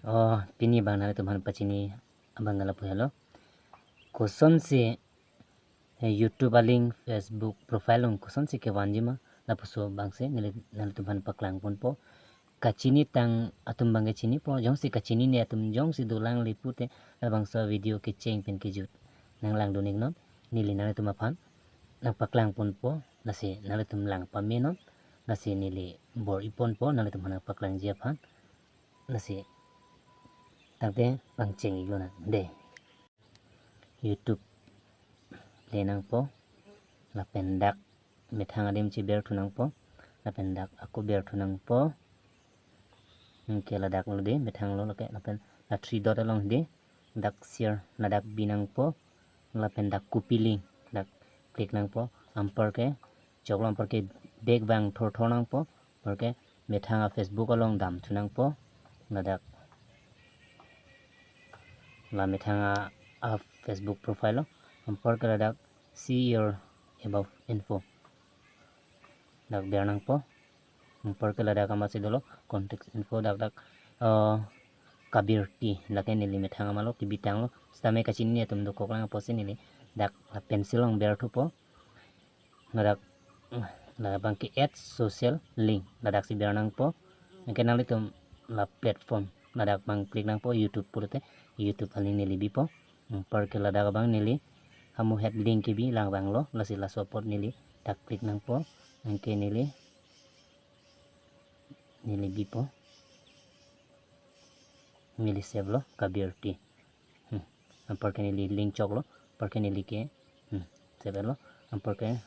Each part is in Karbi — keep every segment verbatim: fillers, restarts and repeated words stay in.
Oh, pini abang nanglitum aphan pachini abang lapu helo. Kosonsi, eh, YouTube a-link, Facebook profile along kosonsi kevanji ma, lapuso abangsi neli nanglitum aphan paklang ponpo. Kachinitang atum abangke chinipo, jongsi kachinine atum jongsi dolang le pute, labangso video kecheng pen kejut nanglangdun iknon, neli nanglitum aphan nangpaklang ponpo, lasi nanglitum lang pamenon, lasi neli bor-i ponpo nanglitum aphan nangpaklangji aphan. Lasi tangte pangcheng iklonang de. YouTube le nangpo, lapen dak methang adim cheberthu nangpo, lapen dak ako berthu nangpo. Anke ladak lo de, methang lo lake, lapen la three dot along de, dak share, ladak bi nangpo, lapen dak copy link, dak click nangpo, anparke choklo, anparke back vang thorthor nangpo, anparke methang a-Facebook along damthu nangpo, ladak la methang a, a-Facebook profile lo, anparke ladak see your above info, dak ber nangpo, anparke ladak amatsi dolo contact info, dak dak, eh, Kabir T, lake neli methang amalo, kebitanglo, sitame kachinine atum dokoklang apotsi neli dak la pencil along berthupo. Ladak, labangke add social link, ladaksi ber nangpo. Anke nanglitum la platform, ladak abang click nangpo, YouTube pulote, YouTube a-link neli bipo. Anparke ladak abang neli amuhet link kebi lang abang lo, lasi laso apot neli dak click nangpo. Anke neli, neli bipo. Neli save lo, Kabir T. Hmm. Anparke neli link choklo, anparke neli ke, hmm, save lo, anparke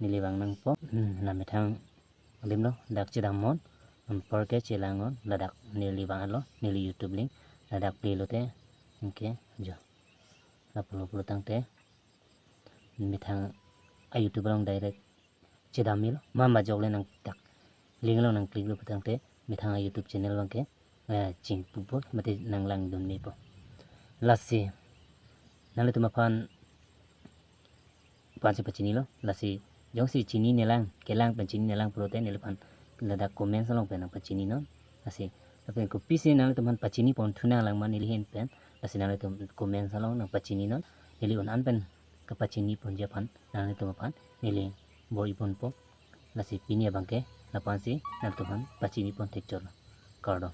neli vang nangpo. Hmm, la methang adim lo, dak chedam non, anparke chelang non, ladak neli vang lo, neli YouTube link, ladak play lote, anke jo. Lapulo pulo tangte, methang a-YouTube along direct chedam melo, mama jok le nang dak link along nang click lo pu tangte, methang a-YouTube channel abangke, eh, chingpupo, mate nanglangdun mepo. Lasi nanglitum aphan aphansi pachinilo, lasi jongsi chininelang, kelang pen chininelang pulote neliphan ladak comments along pen nangpachininon. Lasi lapen kopisi nanglitum aphan pachini ponthunang lang ma neli ahin pen, lasi nanglitum comments along nangpachininon. Neli un an pen kapachini ponji aphan nanglitum aphan neli bor-i ponpo. Lasi pini abangke lapu-ansi nanglitum aphan pachini pon thekchotlo. Kardom.